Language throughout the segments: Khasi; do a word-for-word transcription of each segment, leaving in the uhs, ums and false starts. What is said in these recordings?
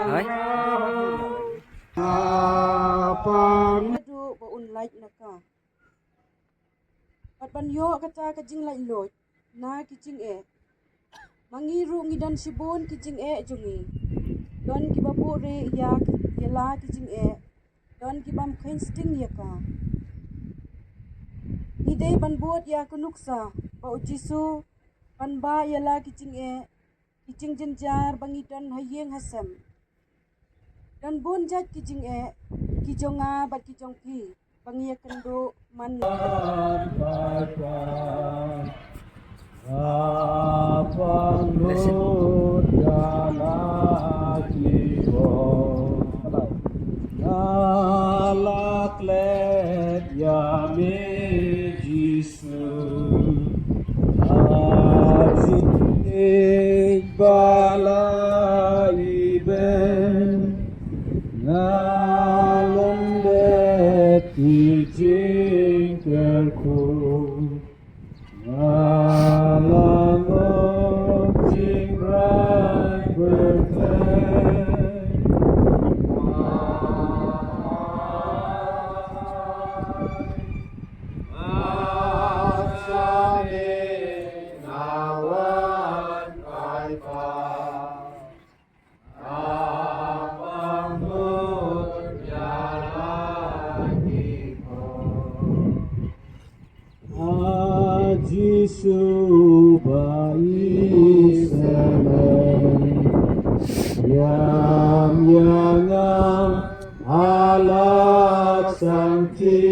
Hai. Naduh ba un lait na ka. Bad ban ïoh kata ka jinglaitluid na ki jingeh. Ma ngi ruh ngi don shibun ki jingeh jong ngi. Don kiba buhrieh ïa ki, ïa la ki jingeh. Don ki bym kheiñ sting ïa ka. Ngi dei ban bud ïa ka nuksa ba u Jisu ban bah ïa la ki jingeh, ki jingjynjar ba ngi don ha ïing ha sem. Don bun jait ki jingeh, ki jong nga bad ki jong phi, ba ngi ïakynduh man. Nga la klet ïa me Jisu. Arsien ba la iben, nga lyndet ki jingkyrkhu. Nga la ngop jingrwai pyrthei. A Jisu ba i sngewthuh, ïam ïa nga ha lak sangti.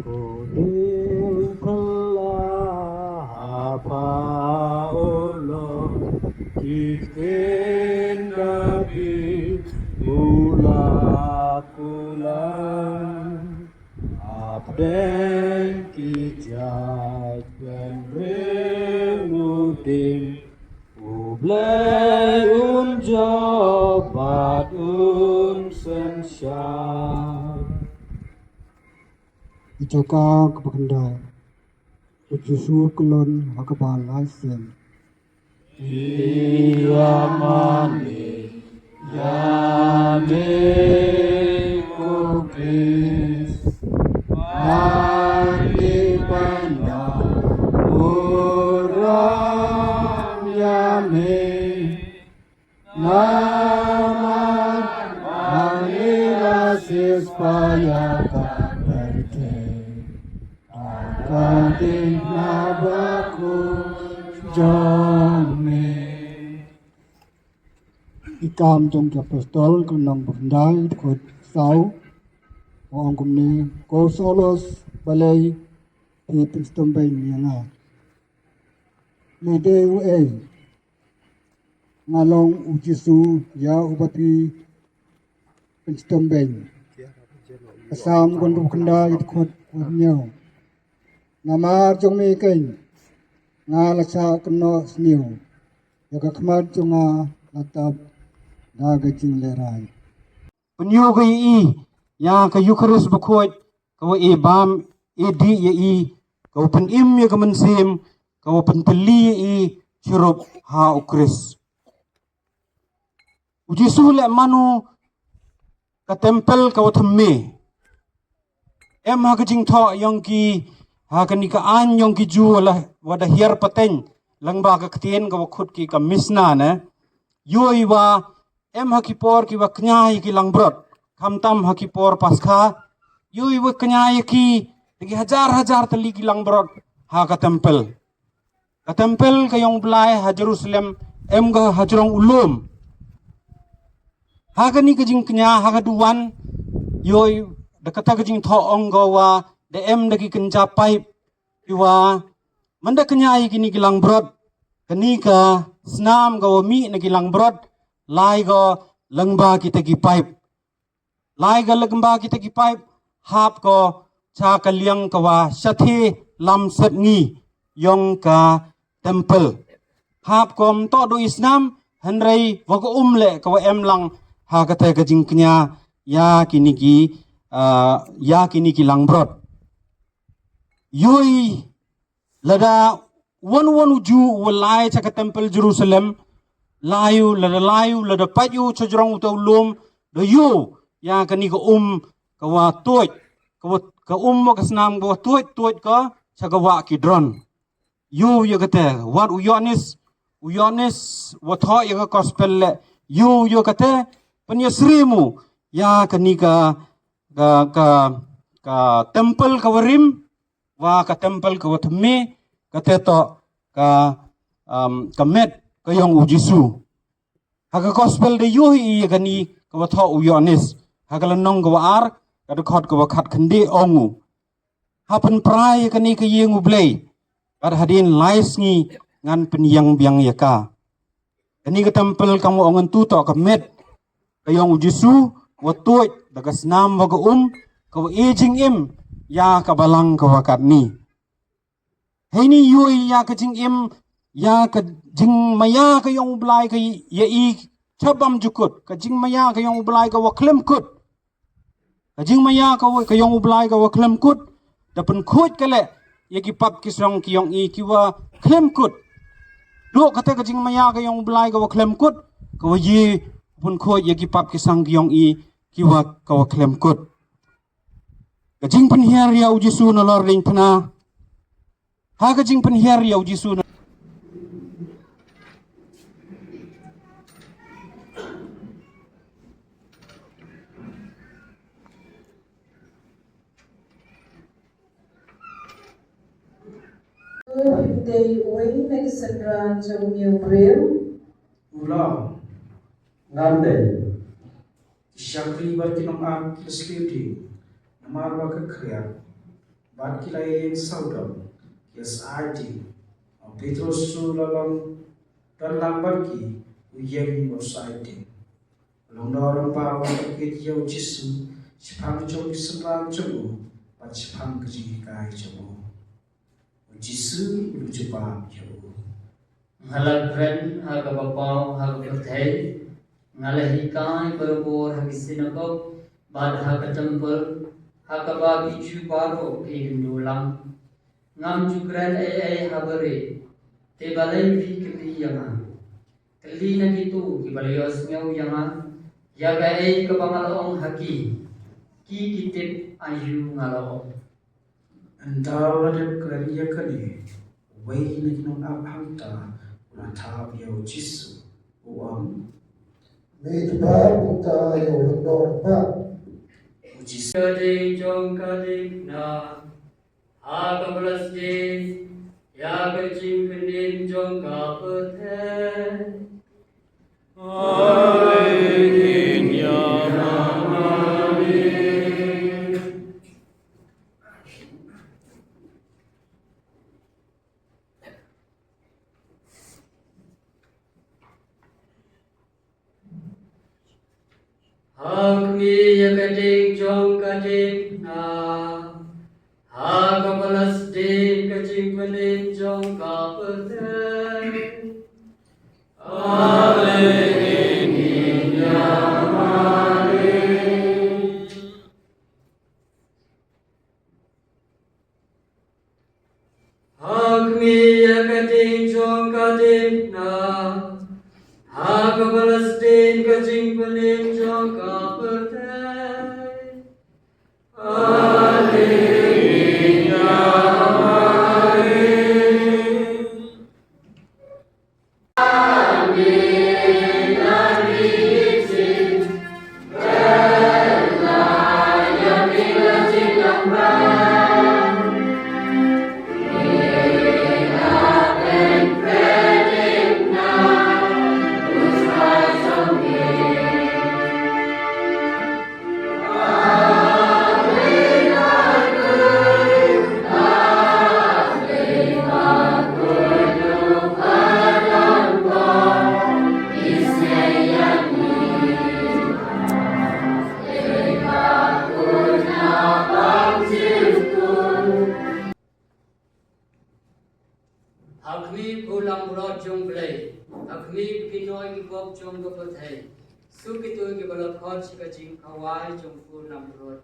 Ko dei pynlah ha pha u lok ki ktien ka bit u la kular. Hapdeng ki jait bynriew u dieng, U Blei un jop bad un synshar. Ïa ka kaba khyndai. U Jisu u kylli ha kaba lai sien. Ïa mane ïa me ko Khrist, mane pynban burom ïa me. Namar ma ngi la siewspah ïa ka pyrthei ha ka diengphna bakhuid jong me. Ki Kam jong ki Apostol, ka lynnong ba khyndai, dkhot saw, ong kumne: Ko Saulos, balei phi pynshitom beiñ ïa nga? Me dei uei? Nga long u Jisu ïa uba phi pynshitom beiñ. Ka Salm khyndai, dkhot hynñiew. Namar jong me keiñ nga la shah kynnoh sniew, ïa ka khmat jong nga la tap da ka jinglehrain. Pynïoh ka ïa i ïa ka Eukharist bakhuid, ka wa e bam e dih ïa i, ka wa pynim ïa ka mynsiem, ka wa pyntylli ïa i shirup ha u Khrist. U Jisu leh mano? Ka templ ka wa thymmai. Em ha ka jingthoh yong ki, ha kani ka aiñ yong ki Jiw, wa da hiar pateng lang ba ka ktien ka wa khot ki ka Mishnah ne. Ïoh i wa em ha ki por ki wa kñia ïa ki langbrot, khamtam ha ki por Paskha, ïoh i wa kñia ïa ki da ki hajar hajar tylli ki langbrot ha ka templ. Ka templ ka yong u Blai ha Jerusalem em ka hajrong u lum. Ha kani ka jingkñia, ha ka duwan, ïoh da kata ka jingthoh ong ka wa da em da ki kynja paip ki wa man da kñia ïa kini ki langbrot, kani ka snam ka wa mih na ki langbrot, lai ka lyngba kita ki paip. Lai ka lyngba kita ki paip, hap ka cha ka liang ka wa shatei lam set ngi yong ka temple. Hap ka ym toh do i snam, hynrei wa ka um leh ka wa em lang ha kata ka jingkñia ïa kini ki, ah, ïa kini ki langbrot. Ïohi lada wan wan u Jiw u wa lai cha ka temple Jerusalem, lai u, lada lai u, lada pait u cha jrong uta u lum, da ïoh ïa kani ka um ka wa tuid, ka wa, ka um wa ka snam ka wa tuid, tuid ka cha ka wah Kidron. Ïoh ïa kata, wat u Ïoannis, u Ïoannis wa thoh ïa ka gospel leh, ïoh ïa kata, pynïasyriem u ïa kani ka, ka, ka, ka temple ka wa rim, wa ka temple ka wa thymmai, kata toh ka, um, ka met ka yong u Jisu. Ha ka gospel da ïohi ïa kani ka wa thoh u Ïoannis, ha ka lynnong ka wa ar, ka dkhot ka wa khatkhynde ong u: Ha pynpra ïa kani ka ïing u Blei, bad hadien lai sngi ngan pynïeng biang ïa ka. Kani ka temple kam wa ong ngan tu toh ka met ka yong u Jisu, wa tuid da ka snam wa ka um, ka wa e jingim ïa ka balang ka wa katni. Heini ïohi ïa ka jingim, ïa ka jingmaïa ka yong u Blai ka ïa i chabam jukut, ka jingmaïa ka yong u Blai ka wa khlem kut. Ka jingmaïa ka wa, ka yong u Blai ka wa khlem kut, da pynkhuid ka leh ïa ki pap ki song ki yong i ki wa khlem kut. Duk kata ka jingmaïa ka yong u Blai ka wa khlem kut, ka wa ïa pynkhuid ïa ki pap ki song ki yong i ki wa, ka wa khlem kut. Ka jingpynhiar ïa u Jisu na lor diengphna. Ha ka jingpynhiar ïa u Jisu na Dei uwei na ki synran jong u briew. U la, ngan dei. Ki shakri bad ki nongap ki la sngewthuh namar ba ka khriat, bad ki la ïeng sawdong ki la sngewthuh. U Petros u la long don lang bad ki, u ïeng bad u sngewthuh. U lyngdoh u rangbah u la kit ïa u Jisu shaphang jong ki synran jong u bad shaphang ka jinghikai jong u. U Jisu u la jubab ïa u: Nga la kren ha kaba paw ha ka pyrthei, nga la hikai barabor ha ki synagog bad ha ka temple, ha kaba ki Jiw baroh ki ïakynduh lang. Ngam ju kren ei ei ha barieh, te balei phi kylli ïa nga? Kylli na kito kiba la ïohsngew ïa nga ïa kaei kaba nga la ong ha ki. Ki ki tip aïu nga la ong. Ynda u la dep kren ïa kane, uwei na ki nongap hangta u la thap ïa u Jisu, u ong: Me jubab kumta ïa u lyngdoh rangbah. U Jisu: Ka dei jong ka dei na, ha kaba la sdie ïa ka jingpynim jong ka pyrthei. Ha khmih ïa ka ding jong ka diengphna, ha kaba la sdien ka jingpynim jong ka pyrthei. Amen. Ha khmih ïa ka ding jong ka diengphna, ha kaba la sdien ka jingpynim jong ka pyrthei. Alleluia, Amen. jong U Blei, ha khmih ki nongïalam ki pop jong ka pyrthei, suk kito kiba la khot sha ka jingkhawai jong u Nongpynim.